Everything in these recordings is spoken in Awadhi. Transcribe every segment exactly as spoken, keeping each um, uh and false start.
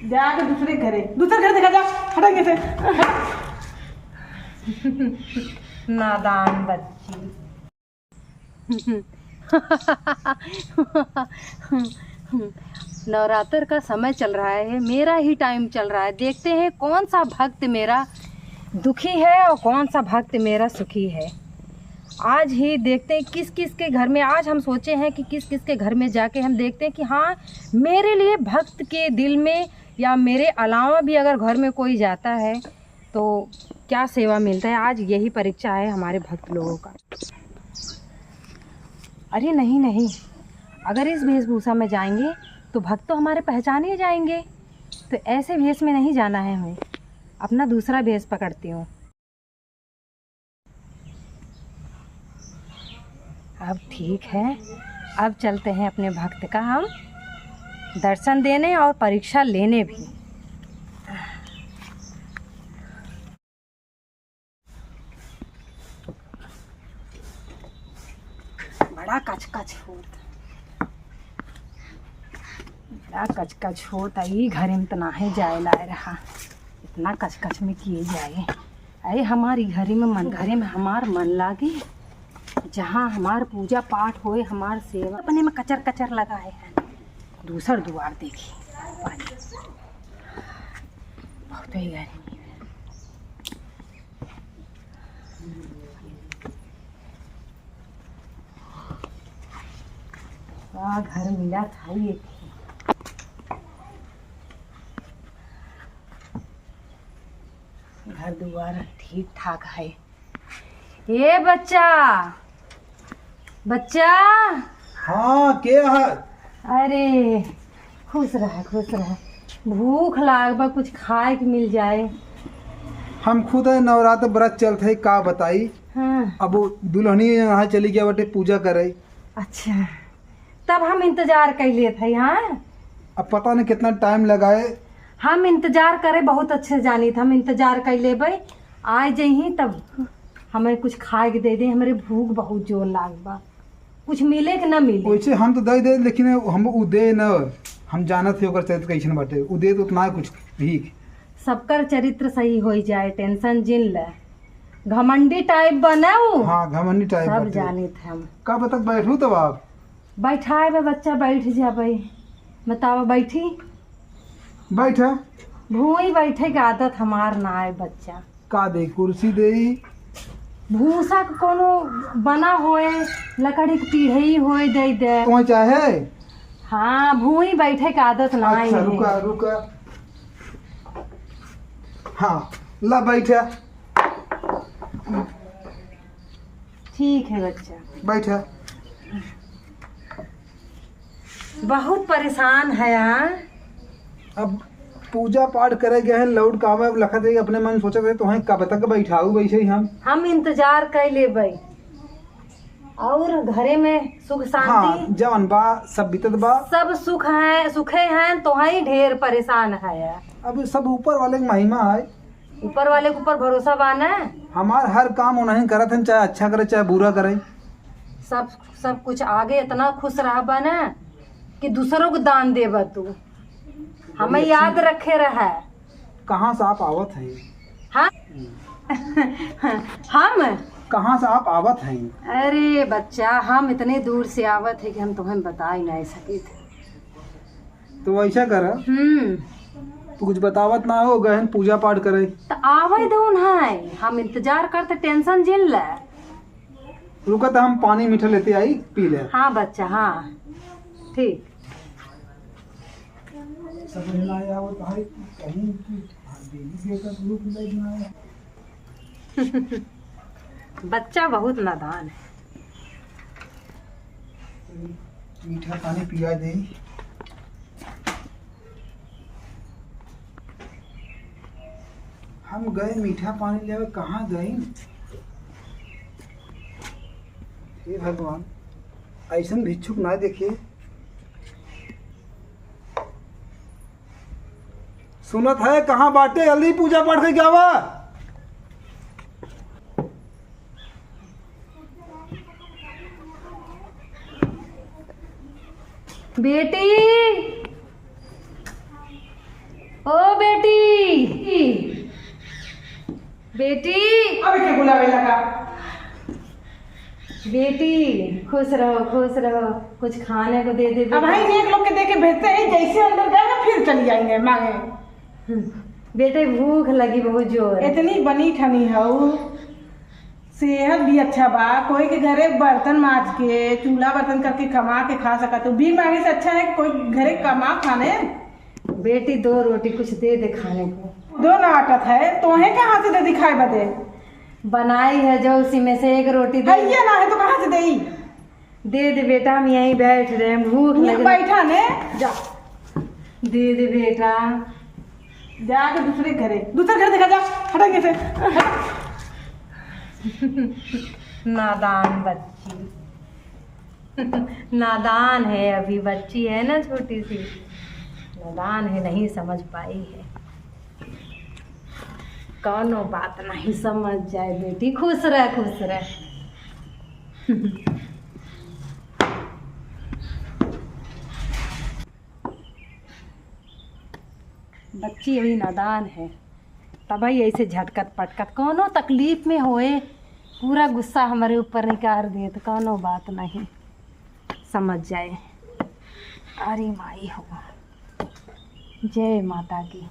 जाके दूसरे घरे, दूसरे घर देखा जा, हटा इनके से। नादान बच्ची। नवरात्र का समय चल रहा है, मेरा ही टाइम चल रहा है। देखते हैं कौन सा भक्त मेरा दुखी है और कौन सा भक्त मेरा सुखी है। आज ही देखते हैं किस किस के घर में, आज हम सोचे हैं कि किस किस के घर में जाके हम देखते हैं कि हाँ, मेरे लिए भक्त के दिल में या मेरे अलावा भी अगर घर में कोई जाता है तो क्या सेवा मिलता है। आज यही परीक्षा है हमारे भक्त लोगों का। अरे नहीं, नहीं, अगर इस वेशभूषा में जाएंगे तो भक्त तो हमारे पहचान ही जाएंगे। तो ऐसे भेष में नहीं जाना है हमें, अपना दूसरा भेष पकड़ती हूँ। अब ठीक है, अब चलते हैं अपने भक्त का हम दर्शन देने और परीक्षा लेने भी। बड़ा कचकच होत, बड़ा कचकच होत। ई घरे में त नाहीं जाए लाए रहा, इतना कचकच में किए जाए। अरे हमारी घरे में मन, घरे में हमार मन लागे, जहाँ हमार पूजा पाठ होए, हमार सेवा, अपने में कचर कचर लगाए हैं। दूसर दुआर देखी, बहुत ही गर्मी है। का घर मिला था ये? घर दुआर ठीक ठाक है। ए बच्चा, बच्चा। हाँ, के है? अरे, खुश रह, खुश रह। भूख लाग बा, कुछ खाए के मिल जाए। हम खुद है नवरात्र व्रत चलत है, का बताई। हाँ। अब वो दुल्हनी यहाँ चली गया बटे पूजा करे। अच्छा, तब हम इंतजार कर लेत है। हाँ, अब पता नहीं कितना टाइम लगाए। हम इंतजार करे बहुत अच्छे जानी थे, हम इंतजार कर लेबे, आ जइही तब हमें कुछ खाए के दे दे, हमरे भूख बहुत जोर लाग बा, कुछ मिले के ना मिले। वैसे हम तो दे दे, लेकिन हम उ दे न, हम जानत है ओकर चरित्र कैसन बाटे, उ दे तो उतना कुछ भीख। सबकर चरित्र सही हो जाए, टेंशन जिन ले। घमंडी टाइप बने उ। हाँ, घमंडी टाइप सब बाटे। जानित हम। का बतक बैठू तब आप? बैठाए बे बच्चा, बैठ जाबे। बताओ, बैठी? बैठा। भूई बैठे के आदत हमार ना आए बच्चा। का दे, कुर्सी दे? भूसा के कोनो बना होए, लकड़ी के पीढ़ई होए, दे दे। तुम्हें चाहे? हाँ, भूई बैठे के आदत ना आए अच्छा, है। रुका, रुका। हाँ, ला बैठा। ठीक है बच्चा। बैठा। बहुत परेशान है यार। अब पूजा पाठ करे गए हैं, लौट का आवे, अब लखत है कि अपने मन सोचत है, "तोहें कब तक बैठाऊ वैसे ही हम?" हम इंतजार कर लेबै। और घरे में सुख शांति? हाँ, जवन बा, सब बीतत बा। सब सुख है, सुखे हैं, तोहें ढेर परेशान है। अब सब ऊपर वाले की महिमा है। ऊपर वाले के ऊपर भरोसा बा ना। हमार हर काम उन्हीं करत हैं, चाहे अच्छा करे, चाहे बुरा करे। सब, सब कुछ आगे इतना खुश रहबा ना कि दूसरों को दान देबा तू। हमें याद रखे रहा। कहाँ से आप आवत हैं? हाँ? हम? कहाँ से आप आवत हैं? अरे बच्चा, हम इतने दूर से आवत है कि हम तुम्हें बता ही नहीं सकित। तो वैसा कर। हम्म। तू कुछ बतावत ना हो, गहन पूजा पाठ करे। तो आवे दो ना, हम इंतजार करते, टेंशन जिन ले। रुका तो हम पानी मीठा लेते आई, पी ले। हाँ बच्चा, हाँ, ठीक। समझ ना आया वो भाई, कहीं की देवी देवता के रूप में ना आया। बच्चा बहुत नादान है। मीठा पानी पिया दे। हम गए मीठा पानी लेवे, कहाँ गए? हे भगवान, ऐसन भिक्षुक ना देखे। सुनत है, कहाँ बाटे? जल्दी पूजा पाठ करके आवा। बेटी, ओ बेटी, बेटी। अबे के बुलावे लगा? बेटी, खुश रहो, खुश रहो, कुछ खाने को दे दे अब बेटी। भाई नेक लोग के दे के भेजते हैं, जैसे अंदर गए हैं, फिर चली जाएंगे मांगे। हम्म, बेटे, भूख लगी बहुत जोर। इतनी बनी ठनी हऊ, सेहत भी अच्छा बा, कोई के घरे बर्तन माज के, चूल्हा बर्तन करके कमा के खा सकत हो। भीख मांगे से अच्छा है कोई घरे कमा खाने। बेटी, दो रोटी कुछ दे दे खाने को। दो ना आटत है, तोहे कहाँ से दे दी खाए बदे? बनाई है जो, उसी में से एक रोटी दे। है ये ना है तो कहाँ से देई? दे दे बेटा, हम यहीं बैठ रहे हैं, भूख लग रही। बैठा ने, जा। दे दे बेटा। जाके दूसरे घरे, दूसरे घर देखा जा, हटा के से। नादान बच्ची। नादान है, अभी बच्ची है ना छोटी सी, नादान है, नहीं समझ पाई है। कौनो बात नहीं, समझ जाए बेटी, खुश रह, खुश रह। बच्ची अभी नादान है, तबही ऐसे झटकत पटकत, कौनो तकलीफ में होए, पूरा गुस्सा हमरे ऊपर निकाल देत, कौनो बात नहीं, समझ जाए। अरे माई हो, जय माता की।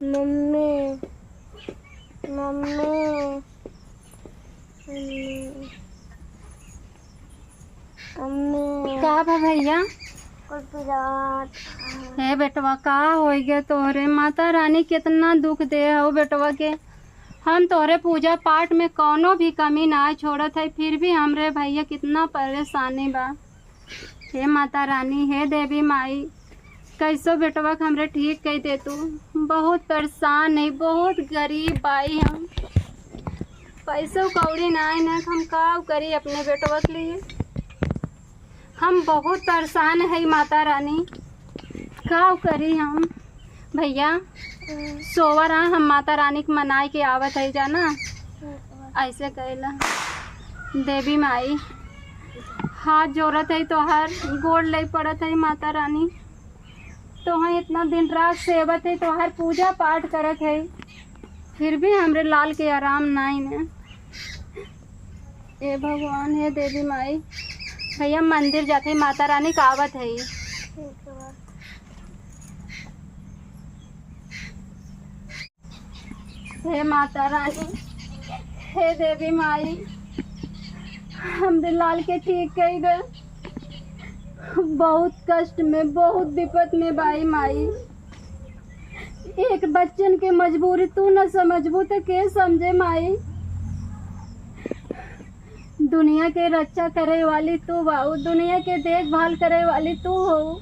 मम्मी, मम्मी, मम्मी, मम्मी। का बा भैया? कुछ पिरात। हे बेटवा, का होइ गए तोहरे? माता रानी कितना दुख दे हो बेटवा के। हम तोहरे पूजा पाठ में कौनो भी कमी ना छोड़त है, फिर भी हमरे भैया कितना परेशानी बा। हे माता रानी, हे देवी माई, कैसो बेटवा के हमरे ठीक कई दे तू। बहुत परेशान है, बहुत गरीब बाई हम, पैसो कौड़ी ना है ना, हम का करी अपने बेटवा के लिए। हम बहुत परेशान है माता रानी, का करी हम। भैया, हम्म। सोवा रहा, हम माता रानी के मनाई के आवत है जाना। हम्म। ऐसे कहला, देवी माई, हाथ जोड़त है तोहार, गोड़ ले पड़त है माता रानी, तोहार इतना दिन रात सेवत है, तोहार पूजा पाठ करत है, फिर भी हमरे लाल के आराम नाई न। ए भगवान, हे देवी माई, भैया मंदिर जाते ही माता रानी का आवत है। हे माता रानी, हे देवी माई, हमरे लाल के ठीक कई दे। बहुत कष्ट में, बहुत विपत में बाई माई। एक बच्चन के मजबूरी तू न समझबू त के समझे माई? दुनिया के रक्षा करे वाली तू बाऊ, दुनिया के देखभाल करे वाली तू हो,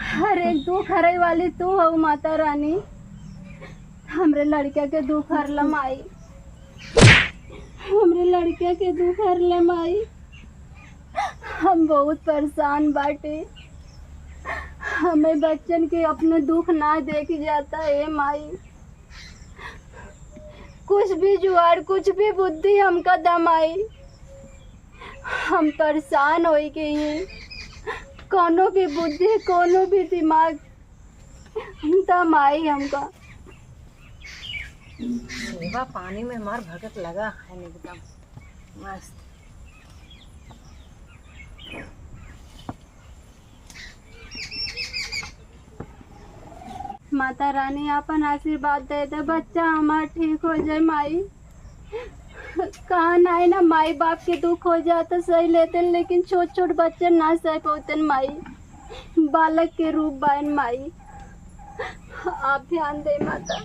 हर एक दुख हरे वाली तू हो माता रानी। हमरे लड़का के दुख हर ल माई, हमरे लड़का के दुख हर ल माई। हम बहुत परेशान बाटे, हमें बच्चन के अपने दुख ना देख जाता ए माई। कुछ भी जुआड़, कुछ भी बुद्धि हमका द माई, हम परेशान होइ गई हैं। कौनो भी बुद्धि, कौनो भी दिमाग द माई हमका। सेवा पानी में हमार भगत लगा है एकदम मस्त। माता रानी आपन आशीर्वाद दे दे, बच्चा हमार ठीक हो जाए माई। कहा नाई ना माई बाप के दुख हो जाए तो सही लेते, लेकिन छोट छोट बच्चे ना सह पाते माई। बालक के रूप बायन माई, आप ध्यान दे माता।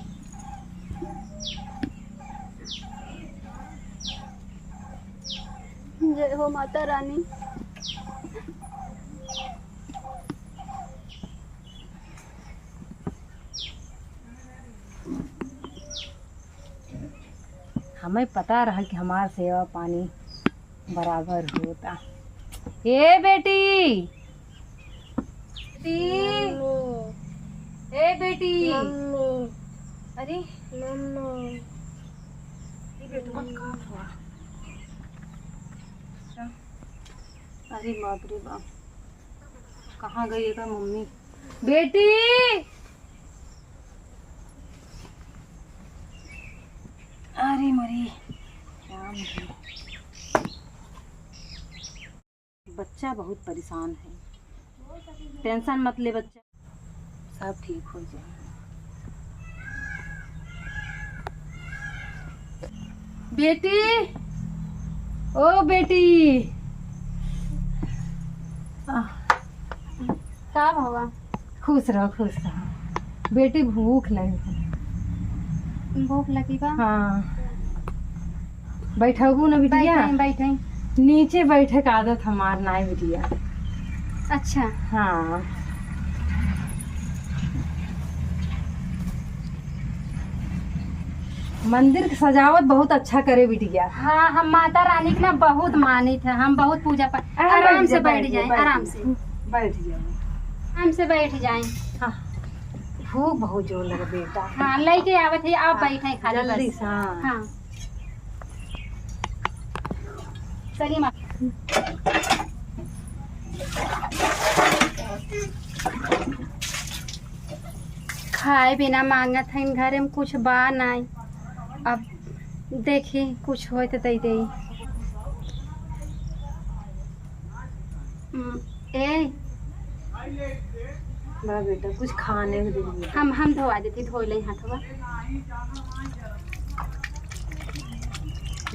जय हो माता रानी। हमें पता रहा कि हमार सेवा पानी बराबर होता। ए बेटी, बेटी, मम्मी। ए बेटी। मम्मी। अरे। मम्मी। ये बेटवा का हुआ? अरे बाप रे बाप, कहाँ गई एकर मम्मी? बेटी, अरे मरी, राम जी। बच्चा बहुत परेशान है, tension मत ले बच्चा, सब ठीक हो जाए। बेटी, ओ बेटी। आह। का भवा? खुश रहो, खुश रहो। बेटी, भूख लगी है। भूख लगी बा? हाँ। बैठबू न बिटिया? बैठे, बैठे। नीचे बैठे का आदत हमार नाई बिटिया। अच्छा। हाँ। मंदिर के सजावट बहुत अच्छा करे बिटिया। हाँ, हम माता रानी के ना बहुत मानित है, हम बहुत पूजा पाठ। हाँ, आराम बैठ से जा, बैठ बैठ जा, जाए, बैठ आराम जा। से। बैठ जाओ। आराम से बैठ जाए। हाँ, भूख बहुत जोर लगे बेटा। हाँ, लेके आवत है, आप हाँ, बैठे खाली जल्दी बस। से, हाँ। हाँ। चलिए माँ। खाए बिना मांगत हइन, घरे में कुछ बा नाई। अब देखी, कुछ होय तो दे दे। हम्म, ए। बा बेटा, कुछ खाने को दे दे। हम, हम धोवा देती, धो ले हाथवा।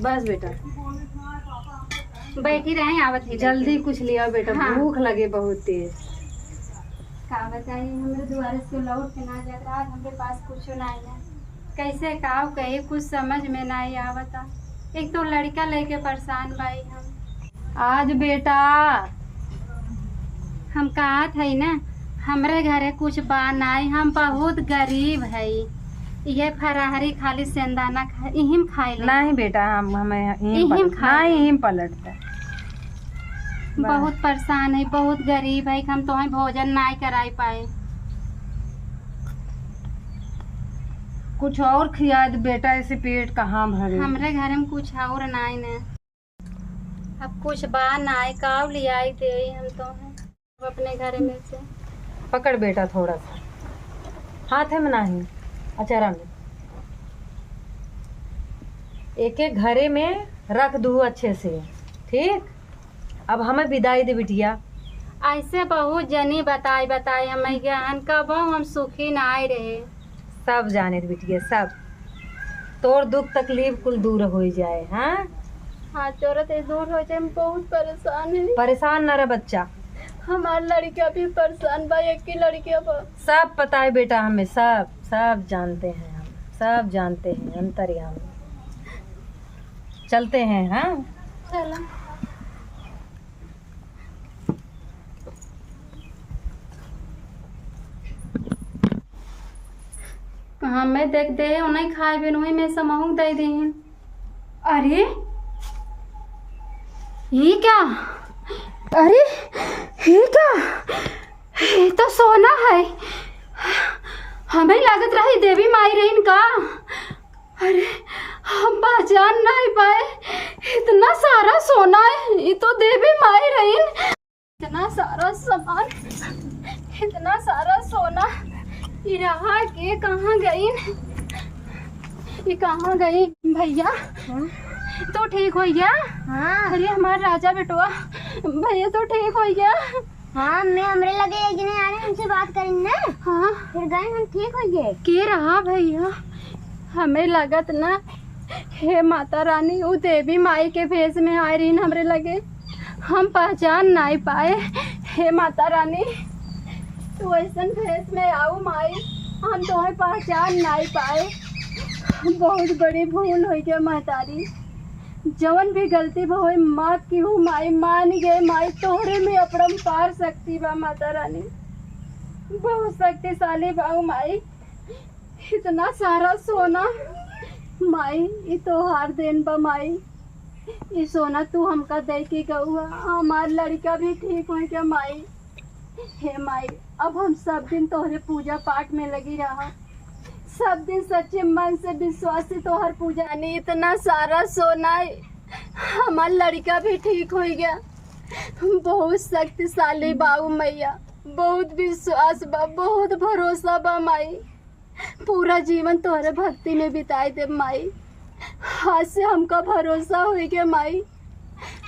बस बेटा। बैठी रहे, आवत ही जल्दी लेके। कुछ लिया बेटा, हाँ। भूख लगे बहुत तेज। का बताई, हमरे दुआरे से लौट के ना जात, रात हमरे पास कुछो नाई है। कैसे काव कही, कुछ समझ में नाई आवता। एक तो लड़का लेके परेशान बाई हम। आज बेटा हम कहत हई ना, हमरे घरे कुछ बा नाई, हम बहुत गरीब हई। ये फराहरी खाली सेंदाना खा, इहिम खाई ले। नहीं बेटा, हम, हमें इहिम इहिम पलट, खाई नहीं ले। इहिम पलटता। बहुत बा- परेशान है, बहुत गरीब है, हम तोहे भोजन नाई कराई पाए। कुछ और खिया दे बेटा, ऐसे पेट कहाँ भरे? हमरे घर में कुछ और नाई ने। अब कुछ बा नाई, काव लियाई दे हम तोहे अपने घर में से। पकड़ बेटा थोड़ा सा, हाथ में नहीं, अचारा में। एक एक घरे में रख दू अच्छे से, ठीक? अब हमें विदाई दे बिटिया। ऐसे बहुत जनी बताई बताई हमें गहन, कबो हम सुखी ना आए रहे। सब जाने बिटिया, सब। तोर दुख तकलीफ कुल दूर हो जाए, हाँ? हाँ, तोरा ते दूर हो जाए, हम बहुत परेशान है। परेशान ना रह बच्चा। हमार लड़का भी परेशान बा, एक ही लड़का बा। सब पता है बेटा हमें, सब, सब जानते हैं हम, सब जानते हैं अंतर्यामी। चलते हैं, हाँ? चलो। हमें देख दे, उन्हें खाए बिन वही में समहूँ दे दीन। अरे, ये क्या? अरे, ये क्या? ये तो सोना है। हमें लागत रही देवी माई रहीन का। अरे, हम पहचान नहीं पाए। इतना सारा सोना है, ये तो देवी माई रहीन। इतना सारा सामान, इतना सारा सोना, ई रहा के कहाँ गईन? ई कहाँ गई? भैया, हाँ? तू ठीक हो गया? हाँ। अरे, हमार राजा बेटवा, भैया, तू ठीक हो गया? हाँ, मैं हमरे लगे एक जने आ रहे, उनसे बात करेंगे ना। हाँ। फिर गए हम ठीक हो गए। के रहा भैया? हमें लगत ना, हे माता रानी, उ देवी माई के भेष में आए रहीन हमरे लगे, हम पहचान नाई पाए। हे माता रानी, तू ऐसन भेष में आऊ माई, हम तोहे पहचान नाई पाए। बहुत बड़ी भूल होइ गया महतारी। जवन भी गलती भा होई, माफ किहू माई, मान गए माई, तोहरे में अपरंपार शक्ति बा माता रानी, बहुत शक्तिशाली बा उ माई। इतना सारा सोना माई, ई तोहार देन बा माई, ई सोना तू हमका दे के गउआ, हमार लड़का भी ठीक होइ गया माई। हे माई, अब हम सब दिन तोहरे पूजा पाठ में लगी रहा, सब दिन सच्चे मन से विश्वास से तोहर पूजा। यानी इतना सारा सोना, हमार लड़का भी ठीक होइ गया। बहुत शक्तिशाली बा उ मैया, बहुत विश्वास बा, बहुत भरोसा बा माई। पूरा जीवन तोहरे भक्ति में बिताई देब माई। आज से हमका भरोसा होई के माई।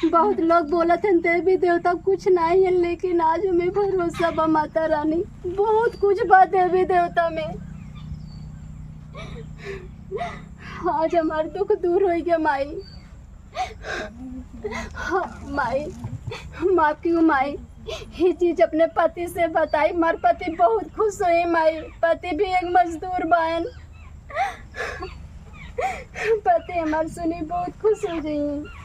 बहुत लोग बोलत हैं देवी देवता कुछ नाहीं है, लेकिन आज हमें भरोसा बा माता रानी, बहुत कुछ बा देवी देवता में। आज हमार दुख दूर होई के माई। हाँ, माई, माफ कियो माई। ये चीज अपने पति से बताई, हमार पति बहुत खुश होई माई। पति भी एक मजदूर बायन। पति हमार सुनी बहुत खुश हो जाई।